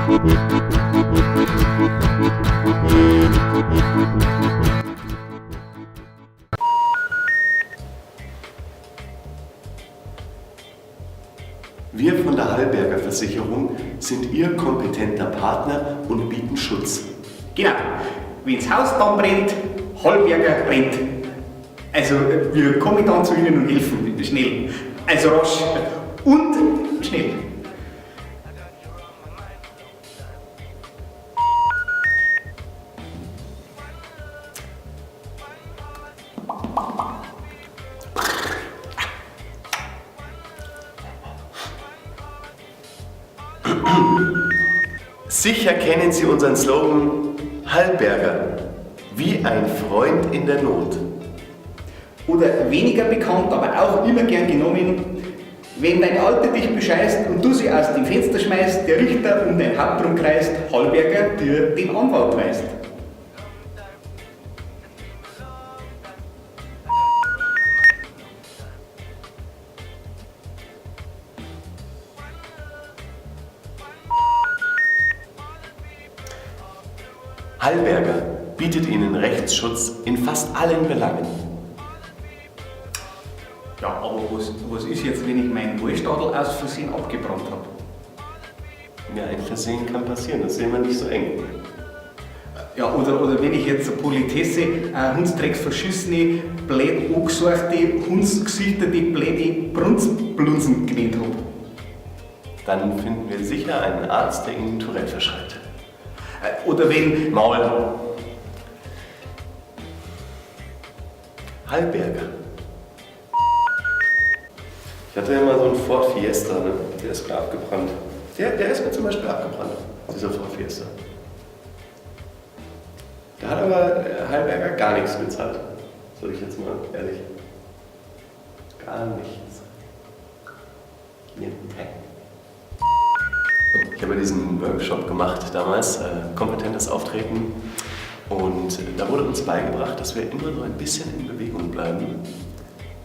Wir von der Hallberger Versicherung sind Ihr kompetenter Partner und bieten Schutz. Genau. Wenn's Haus dann brennt, Hallberger rennt. Also, wir kommen dann zu Ihnen und helfen. Schnell. Also rasch und schnell. Sicher kennen Sie unseren Slogan Hallberger, wie ein Freund in der Not. Oder weniger bekannt, aber auch immer gern genommen, wenn deine Alte dich bescheißt und du sie aus dem Fenster schmeißt, der Richter um dein Haupt rumkreist, Hallberger dir den Anwalt weist. Hallberger bietet Ihnen Rechtsschutz in fast allen Belangen. Ja, aber was ist jetzt, wenn ich meinen Wollstadel aus Versehen abgebrannt habe? Ja, ein Versehen kann passieren, das sehen wir nicht so eng. Ja, oder wenn ich jetzt eine Politesse, Hundsdrecks verschissene, blöd angesorgte, hundsgesichterte, blöde Brunzblunsen genannt hab. Dann finden wir sicher einen Arzt, der Ihnen Tourette verschreibt. Oder wenn... Maul. Hallberger. Ich hatte ja mal so einen Ford Fiesta, ne? Der ist mir abgebrannt. Der ist mir zum Beispiel abgebrannt, dieser Ford Fiesta. Da hat aber Hallberger gar nichts gezahlt. Sag ich jetzt mal ehrlich. Gar nichts. Niente. Ich habe diesen Workshop gemacht damals, kompetentes Auftreten. Und da wurde uns beigebracht, dass wir immer so ein bisschen in Bewegung bleiben.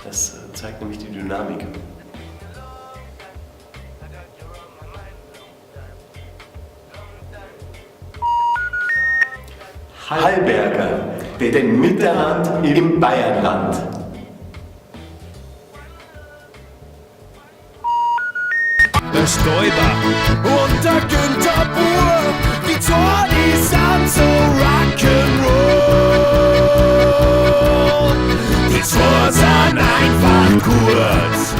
Das zeigt nämlich die Dynamik. Hallberger, denn Miteinander im Bayernland. Der Stoiber und der Günther Buhr, die zwei, die sind so Rock'n'Roll. Die zwei sind einfach kurz.